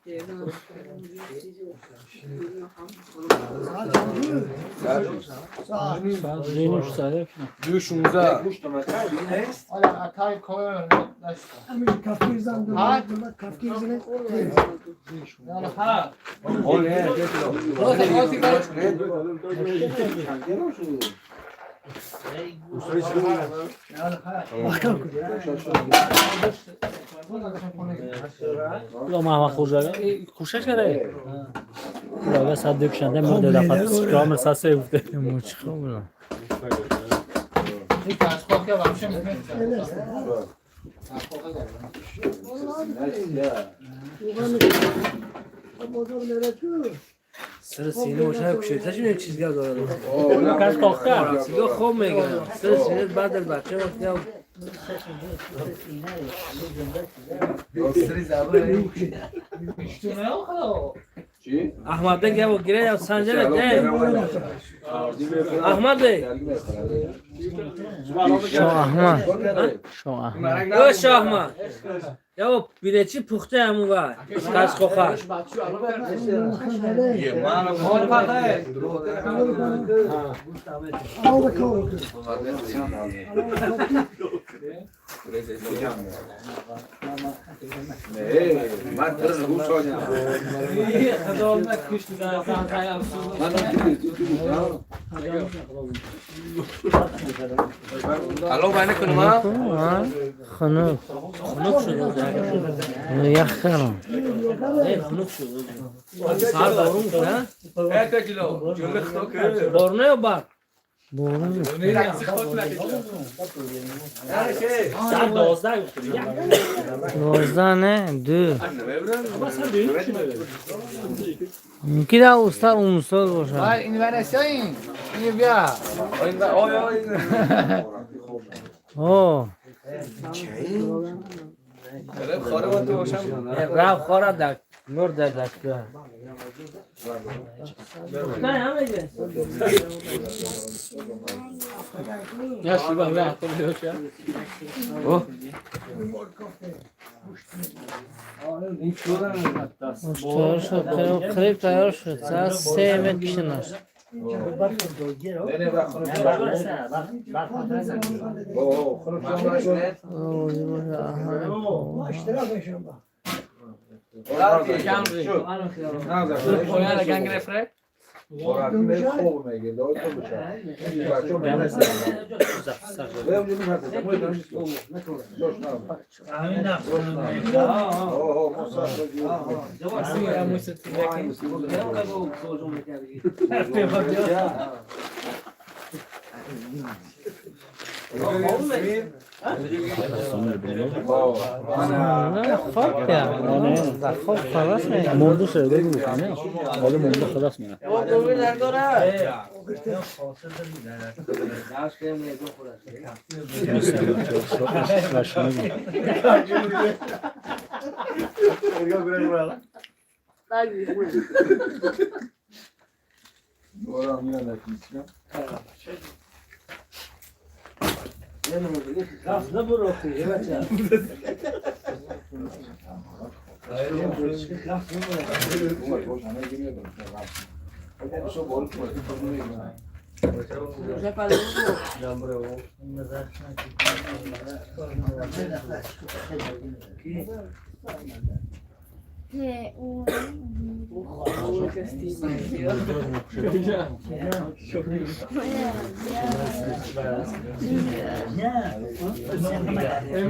2.16. کوشش کرده. لاغه صد دکشنده مرده دفعه کامل ساسه گفته. موچ خوب. سر سینه باشه کشیده چه چیز گپ داره. کاش پخته. سیگار خوب میگه. سر سینه بعد از بچه وقتی هم احمد بگه و گیره سنجر ده. احمد بی. شاه احمد. شاه احمد. او شاه احمد. یا بیرچی پخته همون وای. کاش خوخه. الو بینه کنم ها؟ خنک. خنک شده. یخ کردم. خنک شده. سر بارون نه؟ بارونه یا برق؟ بارون. ساعت 12 گفته. 12 نه 2. ممکن است استاد اون سال باشه. این ورسین این بیا. اوه. رفت خورد در نور در دستگاه. نه همه جا. یا شیبا نه تو بیوچه. تیار شد. قریب تیار شد. ساعت 3 متر کشناش. نه خواب کرد. خواب خلاص میشه. مرده شده بگو نه. حالا مرده خلاص میشه.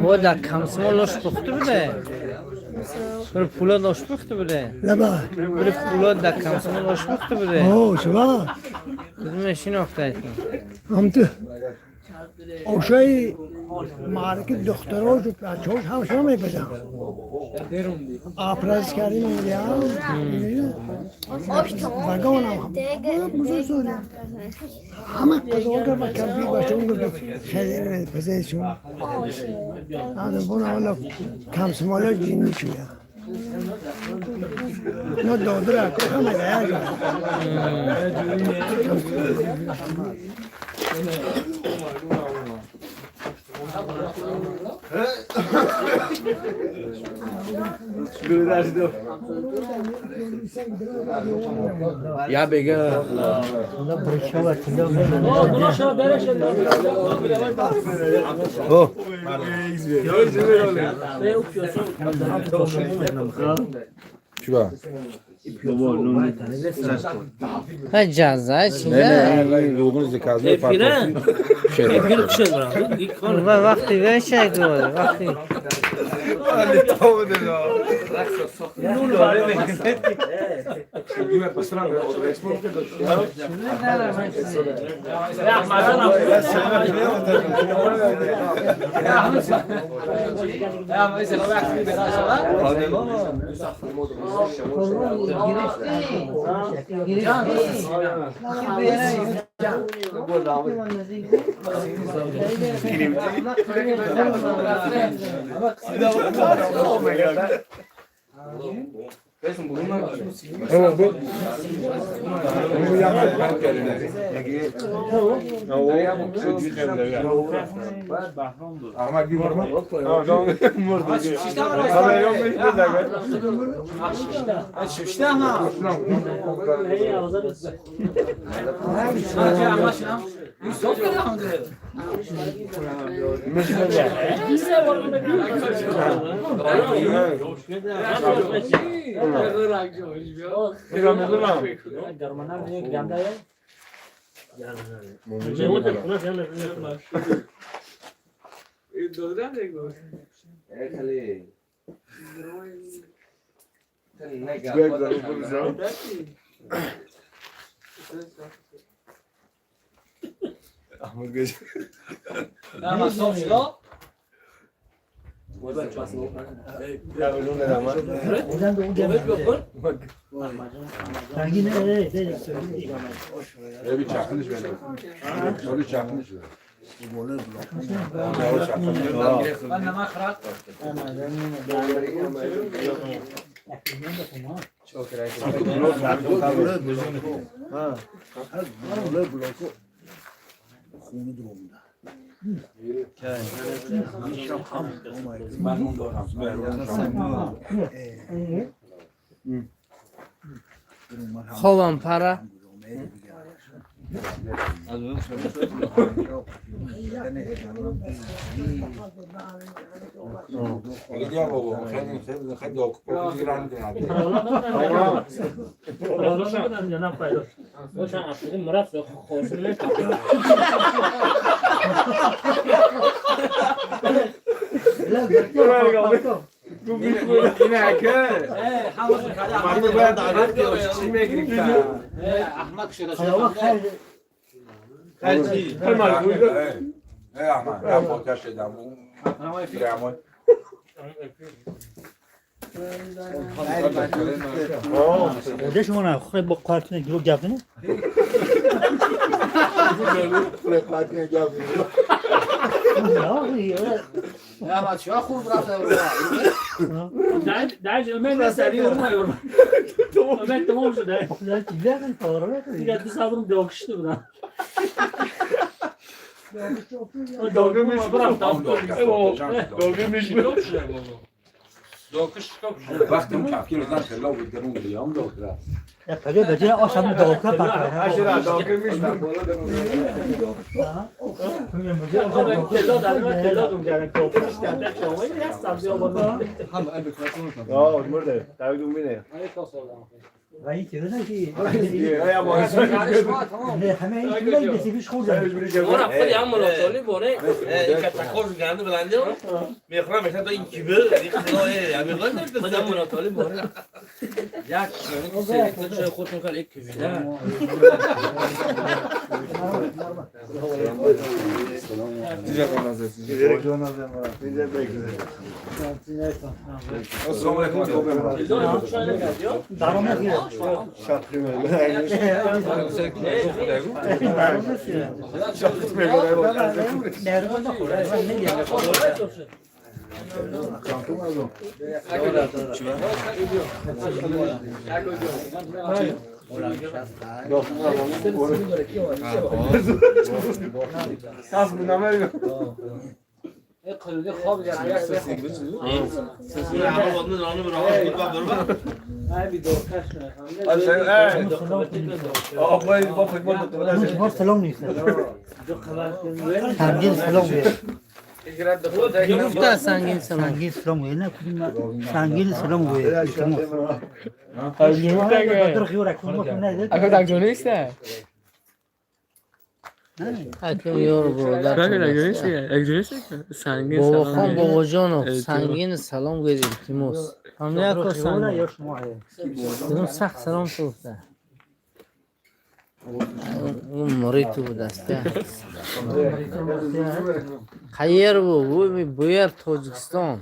و در کمسمال آش پخته بوده. بر پولاد آش پخته بوده. بر پولاد در کمسمال آش پخته بوده. اوه شما کدوم شناخته هم تو اوشای معرکه دختراش و بچه‌هاش هم شما میپزن. آپرز کردیم اونجا وگان هم بزرگ همه قضا کرد و کمپی بچه اون گفت خیلی پزشون آدم بون حالا کم سمالا جینی شده نه دادره که همه گیا Я бега. Чува? Ҷаза Не, чида? не, روغن زکازه پیره؟ پیره چه دارم؟ این کار وقتی بشه گل وقتی Evi çakılış benim. Öyle çakılış benim. Хобам пара. دیگه بابا خیلی خیلی خیلی ایران دیگه. خودش خود با کارتون گرو گپ نه وقتی اون کفگیر رو زن خلا بود درون بیام دکتر. پگه بجای آشام دکتر پاک. سلام نیست. سنگین سلام گفت سنگین سلام. سنگین سلام نه سنگین سلام گوید. بابا خان بابا جانو سنگین سلام گوید التماس. هم نه سنگین. سخت سلام تو گفته. اون مرید تو بود است. خیر bu bu yer Tojikiston.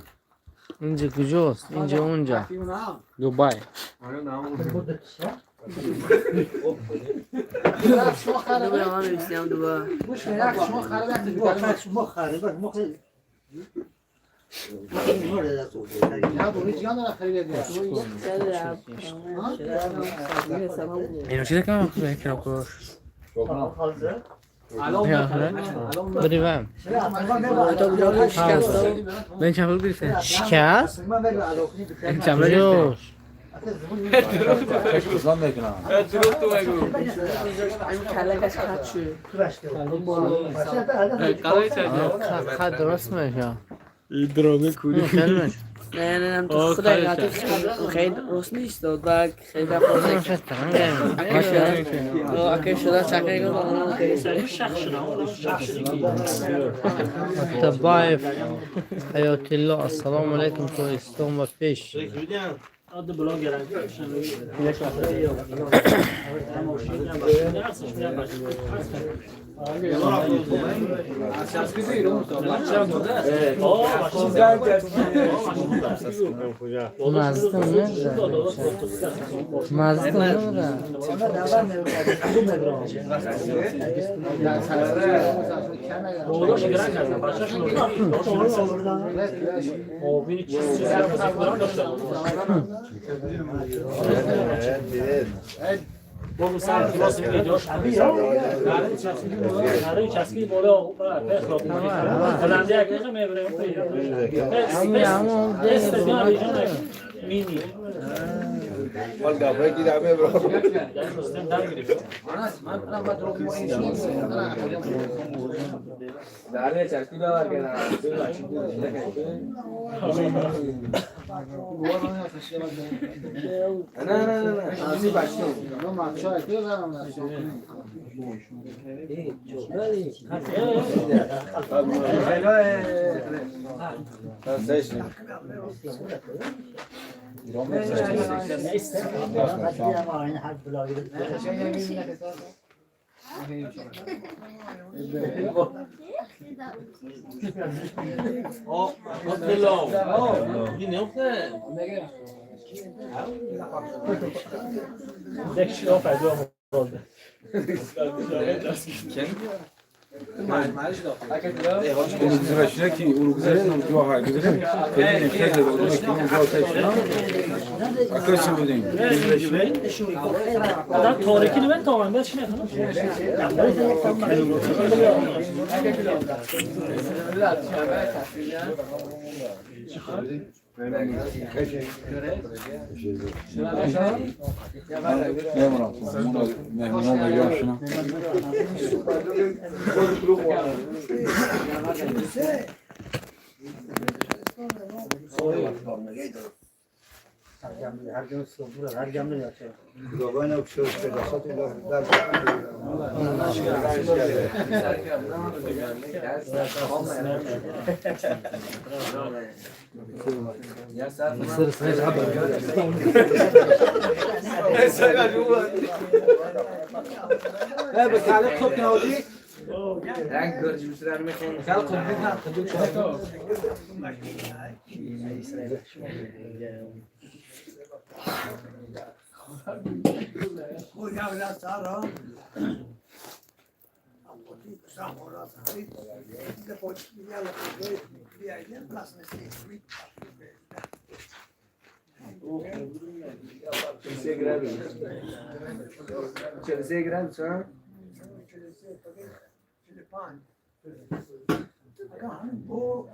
İnce куҷост? Инҷа унҷа. Дубай. اینو چیز کنم کنم کش. بریم. من چند بیرسه. شکست؟ کجاش؟ خط درست میشه. دروغ کوری. نه نه نه تو خدای خیلی درست نیست بعد خیلی Atabayev Hayotilla assalomu alaykum Tojikiston va pesh.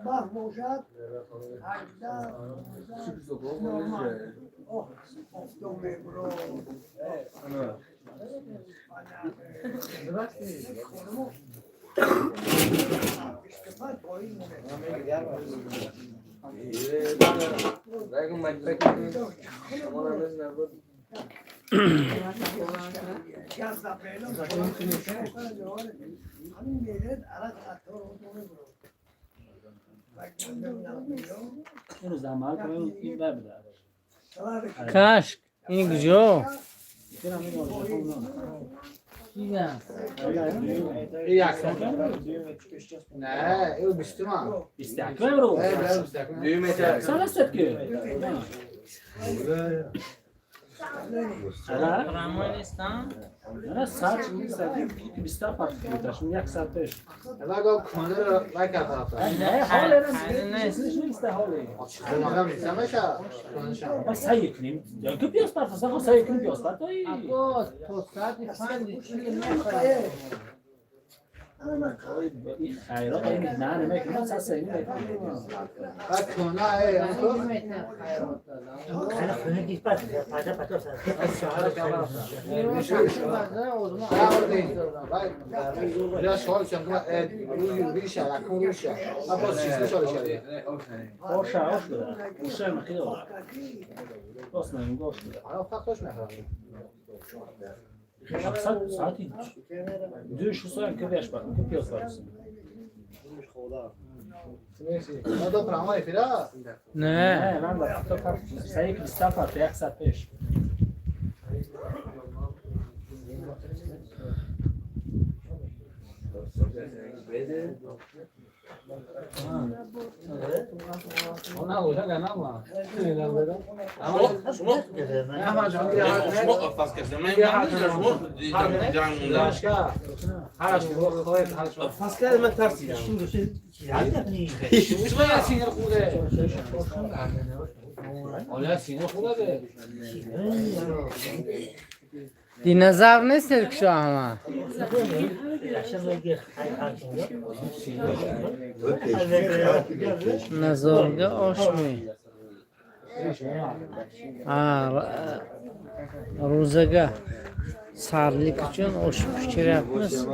برف باشد 18 نورمال افتاب برو Кашк ин куҷо? نه او 20 تومن. 21 برو. سال است که. نه ساعت نیست، 20 پرت یک ساعت پیش. بگو کنه رو وای کرد. نه حال نیست نیست حال. آدم نیست میشه. ما سعی کنیم. یا که پیاز پرت است، سعی کنیم پیاز پرت. عباس تا ساعت 5 این خیرات این نه نمیکنه سعی نمیکنه. بعد کنه ای خیلی خونه گیز پس پس پس ساعتی دو شو که بیش که پیاز پرت. نه نه من سعی که 20 پرت یک ساعت پیش. دینازور نیست کشا همه. نظارگه آشمی روزگه sarlik uchun osh pishiryapmiz.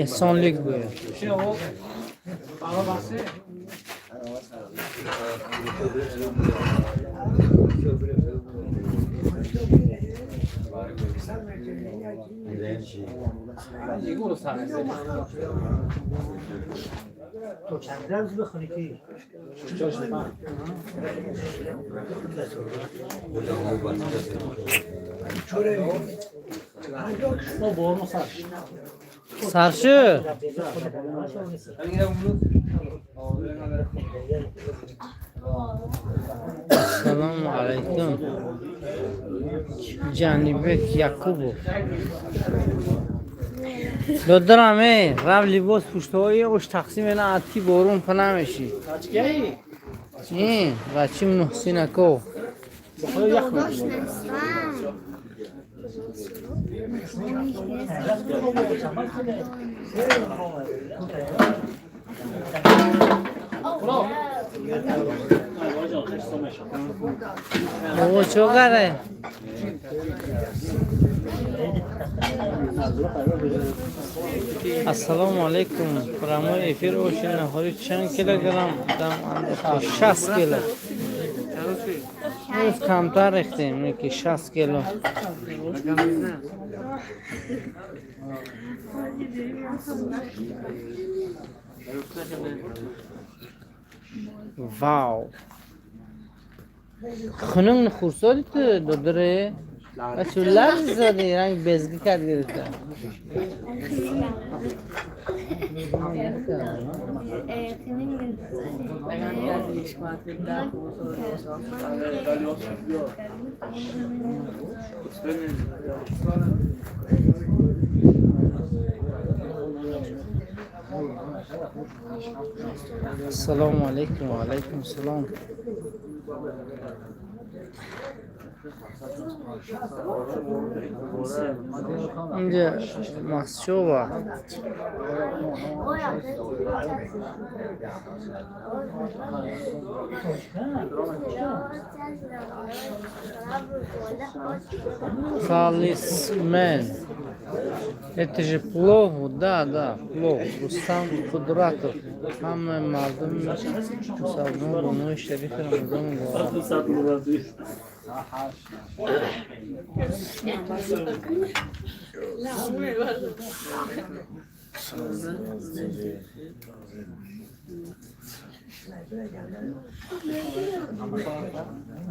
Ehsonlik bu. تو چند روز بخونی که Sarşı. Assalomu alaykum. Janibek Yakubov. دادرم ای رب لباس پوشته اوش تقسیم نه عطی بارون پنمشی این بچه محسین اکو بابا چه Assalomu alaykum. Прямой эфир oshi nahori чанд килограмм дам андохта? 60 кило. Камтар рехтем, ки 60 кило. Вау. Хунун хурсоди ту додре. بچه لرز زدی رنگ بزگی کرد گرفته. السلام علیکم و علیکم السلام. Инҷа Махсчова. Талисмен. Это же плов, да, да, плов. Рустам Кудратов. Ҳама мардуми мусалмон бо моҳи шарифи Рамазон муборак.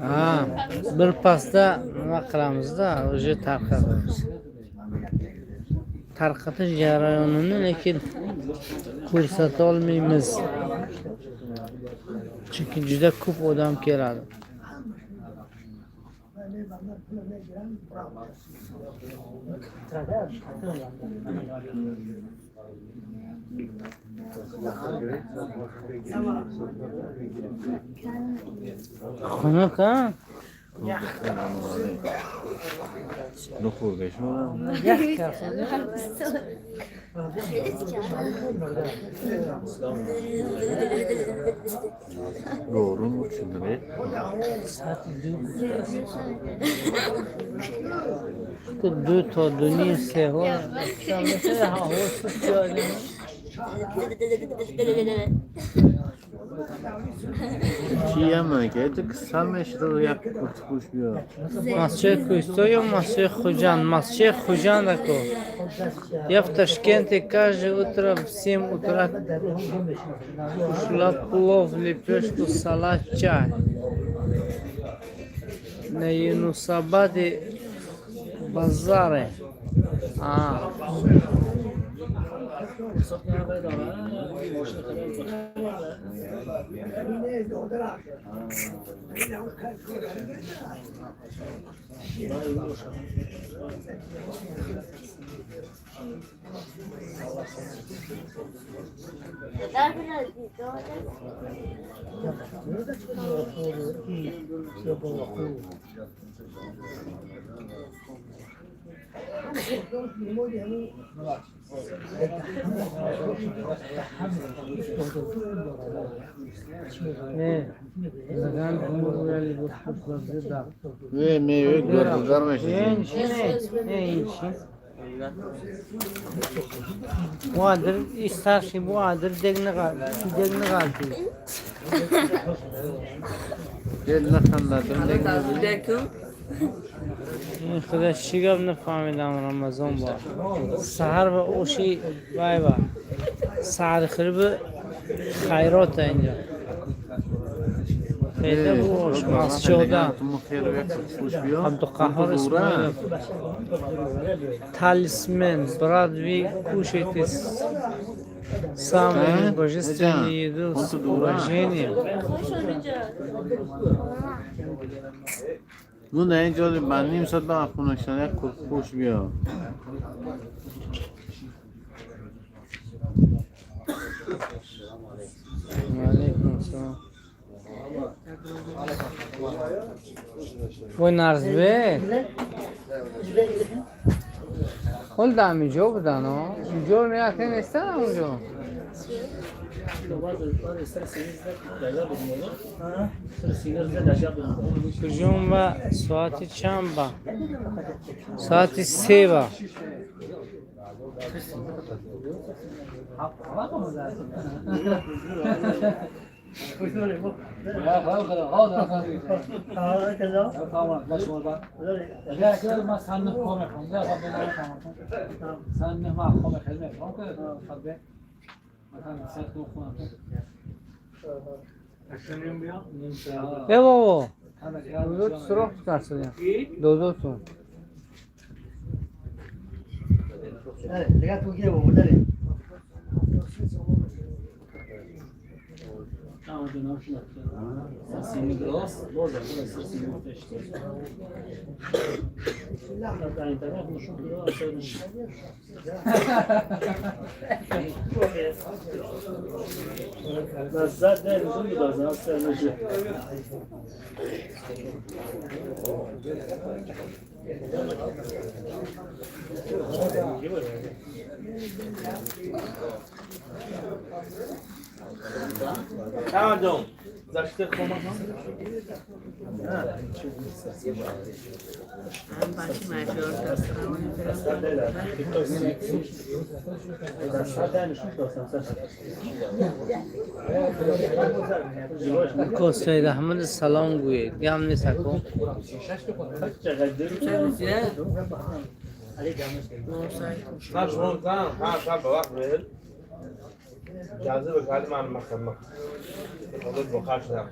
Ha, bir pasda nima qilamizda, уже tarqatamiz. Tarqatish jarayonini lekin ko'rsata olmaymiz. Chunki juda ko'p odam keladi. Xunuk, ha? نخورده شما. Yaq karsa. Doğru mu şimdi ne? Ду то ду ним сеҳо. Чия ман که تو سر شده یک خوش بیا. Масҷиди Кӯҳистон ё масҷиди Хуҷанд? Масҷиди Хуҷанд ако. Я в Ташкенте каждое утро в 7 утра кушала плов, лепешку, салат, чай. На Юнусабаде базаре. А. Не, заган да. Ve meyve gördüler mi? Не, не, Буадыр и старший буадыр дегни қалды. Gel naxandadım Алейкум. Худо чӣ гап нафаҳмидам. Рамазон бо саҳар ва оши вай ва саҳархӯрби хайрота инҷо хеле бу ошмазчода. Абдуқаҳҳор Исмоилов, талисмен. Брат, вы кушаете самую божественную еду с уважением. Ну نه اینجا من نیم ساعت به خونه یک خوش بیا. Алейкум ассалом. Вой, Нарзбек. Ҳол дар ҳаминҷо будан, инҷо мерафте нестан онҷо. Куҷом ва соати чанд ба? Соати се ба. Э бобо, додот суроғ карсида. Додотун. من بچه مجار دستم. Ако Саид Аҳмад салом гӯед, гам нест ако. نه شما زن هر شب به وقت بهل جذب کردی من مخمخ خودت بخار شدم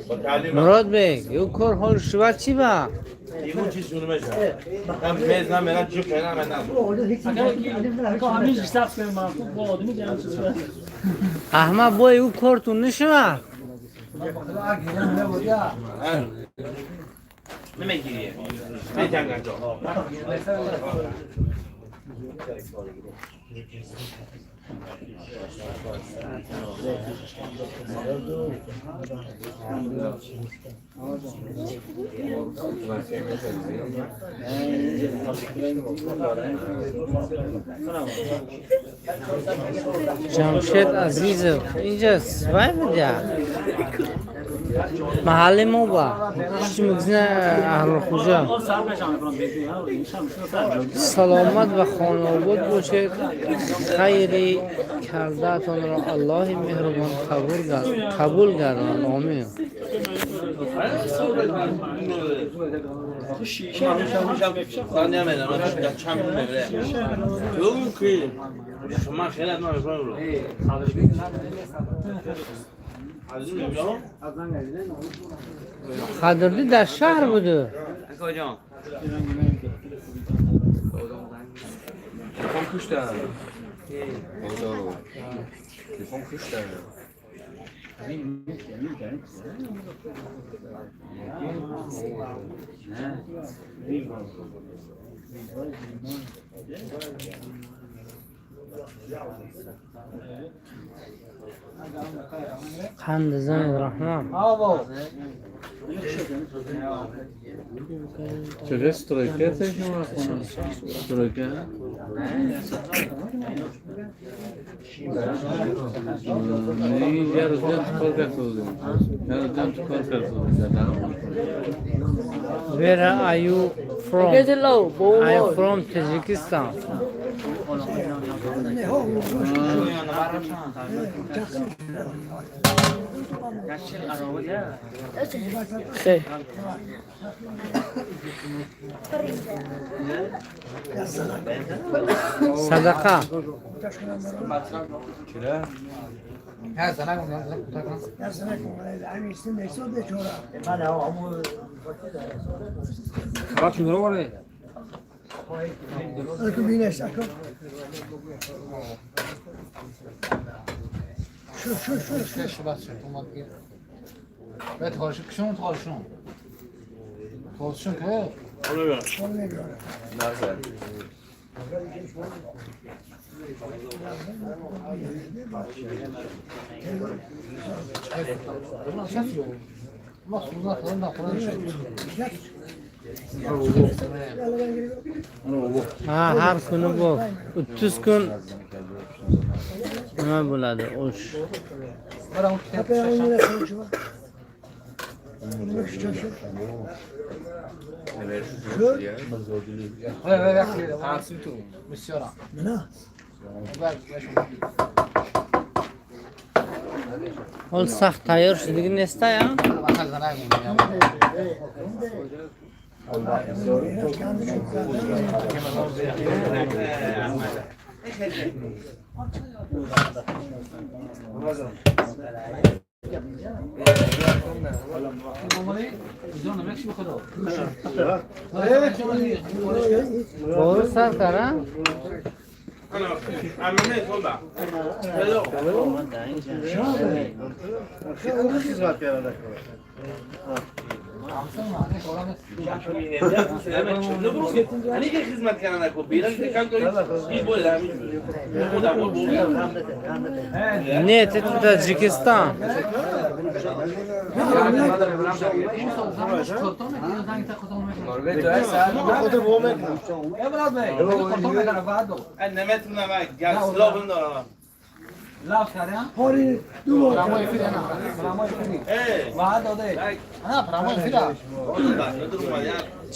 با کلی من Мурод бек, ю кор ҳол шува чӣ ба? دیگه چیز شونه میشه نه میز نه میرن چی خیلی نه نه. Аҳмад бо ю кортун нишува? نمیگیریه نه جنگ Ҷамшед Азизов инҷа вай будя? Маҳалли мо ба пушти магазина Аҳлхуҷа. Саломат ва хонаобод бошед. Хайри кардаатонро Аллоҳи меҳрубон қабул гардонад. Омин. من خیلی از من رو از این میگم. Қадрдӣ дар шаҳр буду. کجا؟ تلفن کشتن. تلفن کشتن. Қанд занед, раҳмат. چرا стройка تشون خونه стройка نه یه روز بیان تو کار کرده بودیم، یه روز بیان تو کار کرده بودیم. Where are you from? I am from Tajikistan. خیر. Садақа. نه زنک زنک کوتاه کن. من همون خراب شده رو باره. اكو بيناش اكو شو شو شو شو. شو بس شو اومد دیگه. به تارش کشون تارشون تارشون که نه. ما سوزن خودم خودم. Ha, har kuni bu 30 kun nima bo'ladi osh. برام. حتى شو شو شو. بسیارم. نه. Ҳол сахт тайёр шудиги нестая. زنک. To'g'ri sarkar a? عمه تو با خدمت کردن. Hani که خدمت کردن نکن بیرون که کم داری این بول همین خودم بول. Нет, это Таджикистан.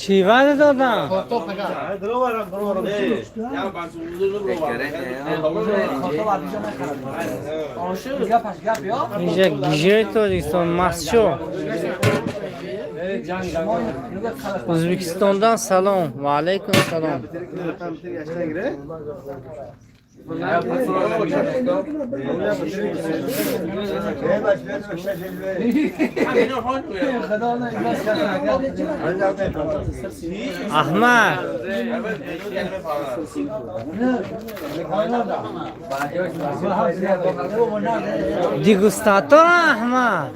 Чӣ ваъда додам? Инҷа гижаи Тоҷикистон Масчо. Ӯзбекистондан салом. Ва алайкум салом. Аҳмад, дегустатора Аҳмад.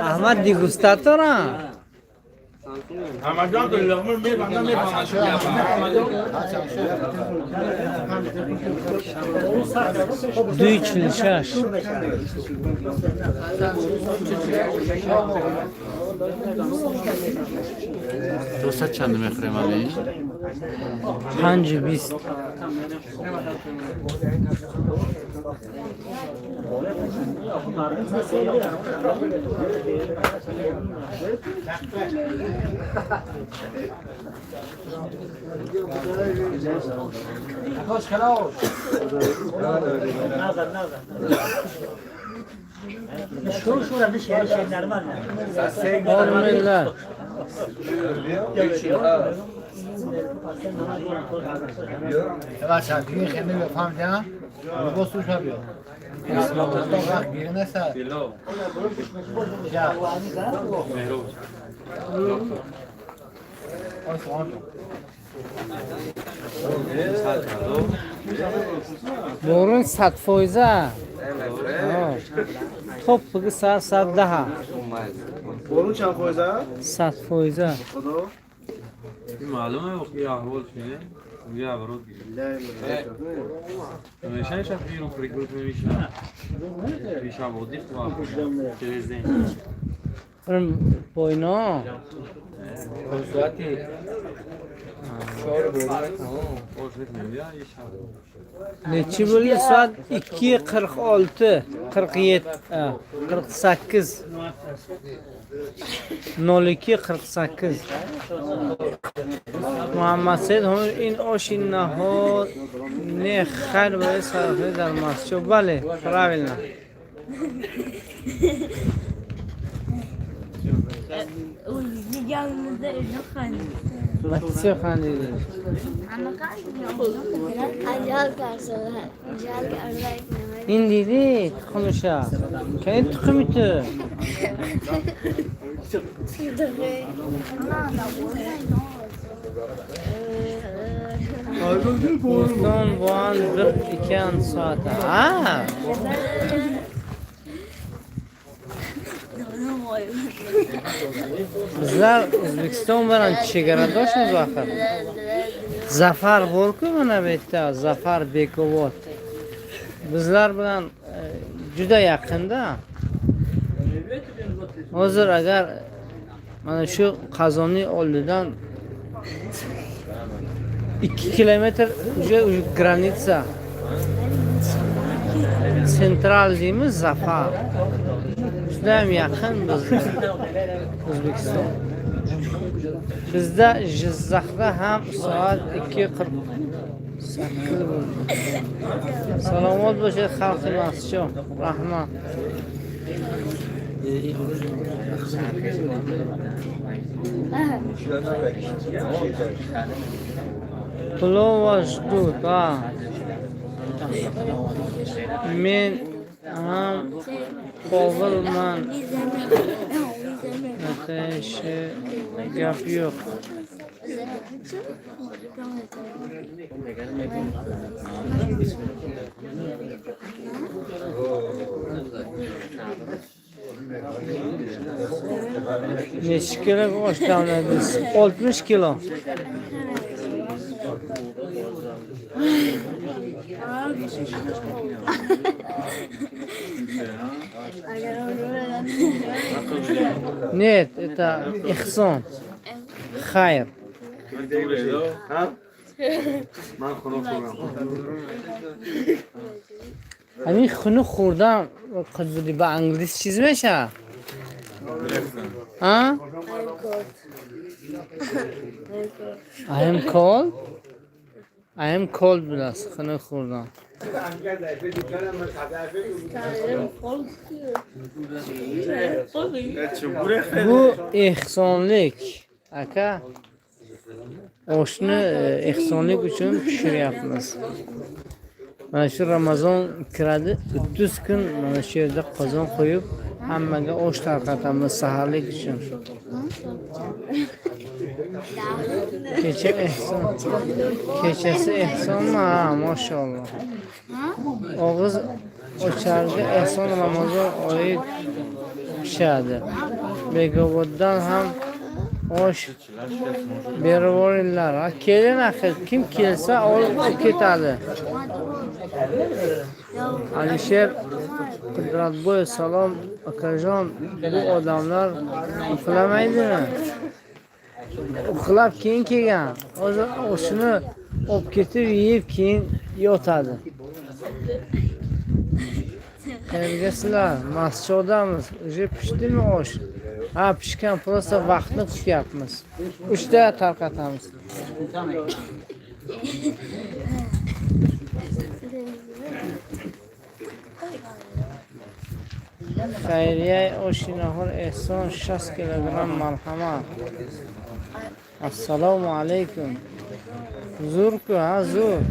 Аҳмад дегустатора. 2:46. 200 чанд мехӯрем али? 5:20. Olmaylar. Борун 100%. Топ сар 110. Борун чанд фоиза? 100%. Худо. معلومه وقتی احوال چیه؟ یه ابرود همیشه شب بیرون پریگروپ نمیشه. پیشم بودی تلویزیون. Пойно. ساعتی 4 Nechi bo'ldi? Soat 2:46, 47, 48. 02:48. Muhammad Said ин оши наҳор не хайр барои сарофӣ дар масҷид. Бале, правильно. Ба чӣ хандидӣ? Ин дидӣ тухмиша? Кани тухми ту? Дӯстон боан bir ekan soati. Ha? Bizlar O'zbekiston bilan chegaradoshmiz axir. Zafar bor-ku mana bu yerda, Zafar Bekobod. Bizlar bilan juda yaqinda. Hozir agar mana shu qozonning oldidan 2 kilometr уже граница. Sentral deymiz Zafar. Juda ham yaqin bizga O'zbekiston. Bizda Jizzaxda ham soat 2:48 bo'ldi. Salomat bo'lsin xalqi Masjo. Rahmat. Плова ждут, а. Men ham qobilman. Ateşi gap yo'q. Necha kilo osh damladingiz? 60 kilo. Нет, это ehson. Хайр. من خونه خوردم. Ҳамин хунук хӯрдан қудбуди ба англис чиз меша? А? I am cold. I am cold будааст хунук хӯрдан. Bu ehsonlik, aka. Oshni ehsonlik uchun pishiryapmiz. Mana shu Ramazon kiradi, 30 kun mana shu yerda qozon qo'yib, hammaga osh tarqatamiz saharlik uchun. Kecha ehson. Kechasi ehsonmi? Ha, mashalloh. Og'iz ocharga ehson Ramazon oyi pishadi. Bekoboddan ham osh bervoringlar. Ha, kelin axir, kim kelsa olib ketadi. Alisher Qudratboy, salom akajon, bu odamlar uxlamaydimi? Uxlab keyin kelgan. Hozir oshini olib ketib yeyib keyin yotadi. Qayergasizlar? Masjidamiz. Уже pishdimi osh? Ha, pishgan, просто vaqtni kutyapmiz. 3da tarqatamiz. Xayriya oshi nahor ehson 60 kilogramm, marhamat. Assalomu alaykum. Zo'r-ku, ha, zo'r.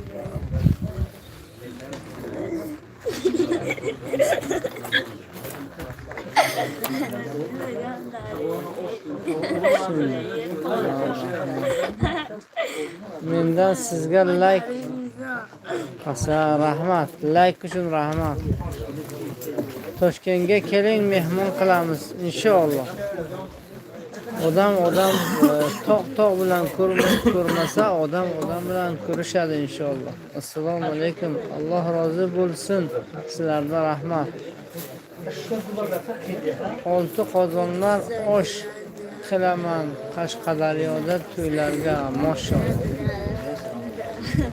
Mendan sizga layk. Asa, rahmat. Layk uchun rahmat. Toshkentga keling, mehmon qilamiz inshaalloh. Odam odam tog' tog' bilan ko'rmasa, odam odam bilan ko'rishadi inshaalloh. Assalomu alaykum. Alloh rozi bo'lsin sizlardan, rahmat. Olti qozonlar osh qilaman Qashqadaryoda to'ylarga, mashalloh.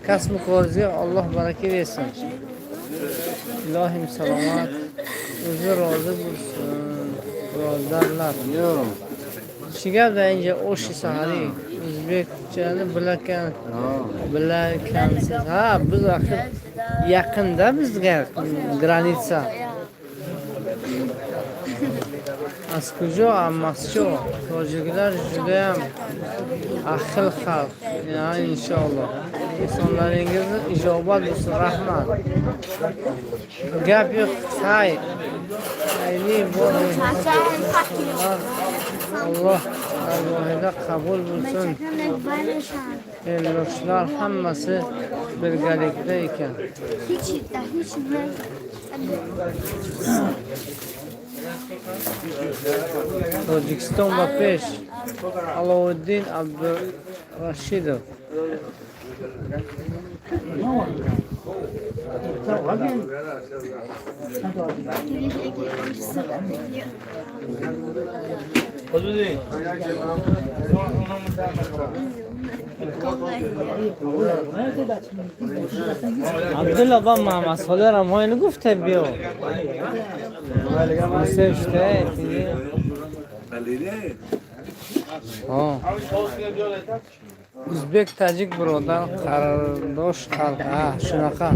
Kasb ko'rizga Alloh baraka bersin. Ilohim salomat, o'zi rozi bo'lsin, birodarlar. Chi gapda inja oshi sahari o'zbekchani bilakan bilakansiz. Ha, biz axir yaqinda bizga граница. Аз куҷо? Аммасчо. Tojiklar judayam ahil xalq. Ya, inshaalloh. Insonlaringizni ijobat bo'lsin, rahmat. Gap yo'q, hay. Xayrli bor. Alloh dargohida qabul bo'lsin. Eldoshlar hammasi birgalikda ekan. Tojikiston va pesh. Aloviddin Abdurashidov. Abdullah با محمد صالح رمانی گفته بیا. O'zbek tojik birodar qardosh xalq, ha, shunaqa.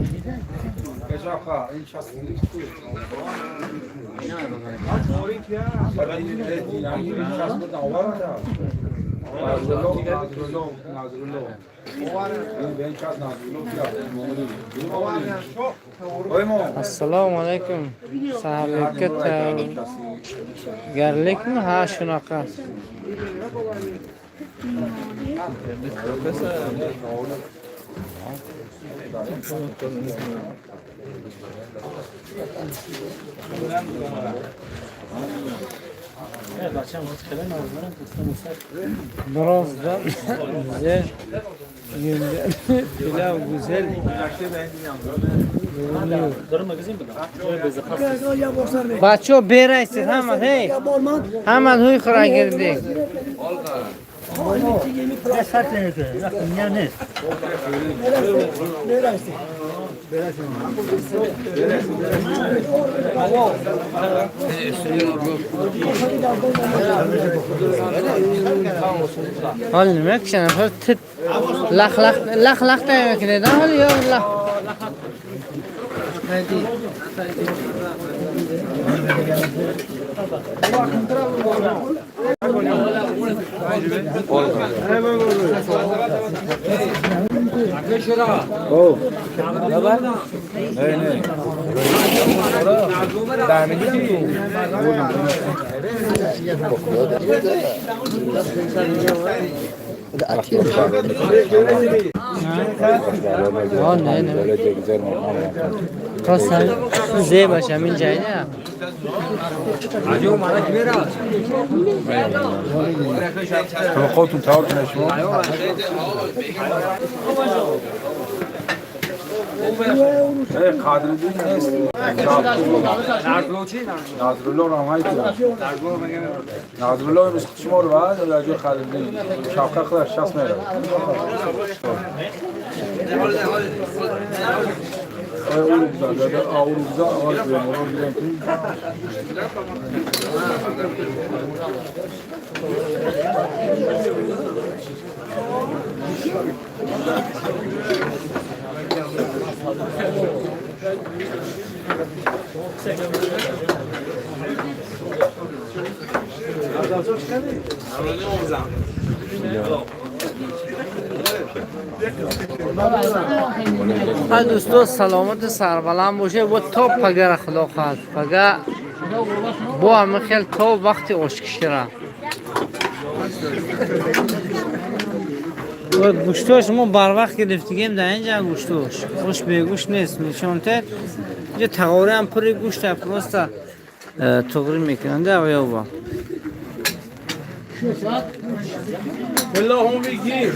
Assalomu alaykum. Saharlikka tayyorgarlikmi? Ha, shunaqa. Birazdan bize pilav güzel görünüyor. Бачо берайсед ҳама ҳей ҳама ҳуй хӯра гирдик. Hol nima kishani hol tit laq laq laq laq ekan hol yo laq. Ha, ne ne? Просто зебаш ҳамин ҷайда. شما خودتون تهار کنید شما قادر نیست ناظرالله رام های ناظرالله امروز شما رو بعد در جای قادر شاقه خودش شخص میره Дӯсто, саломату сарбаланд бошед. Бо то пагара, худо хоҳад, пага бо ҳама хел то вақти ошкишира. Гӯштош мо барвақт гирифтигем дар инҷа, гӯштош гӯшт бегӯшт нест, нишонтед. Инҷа тағораам пури гӯшта, просто туғри мекунанд авёба. اللهم بگیر.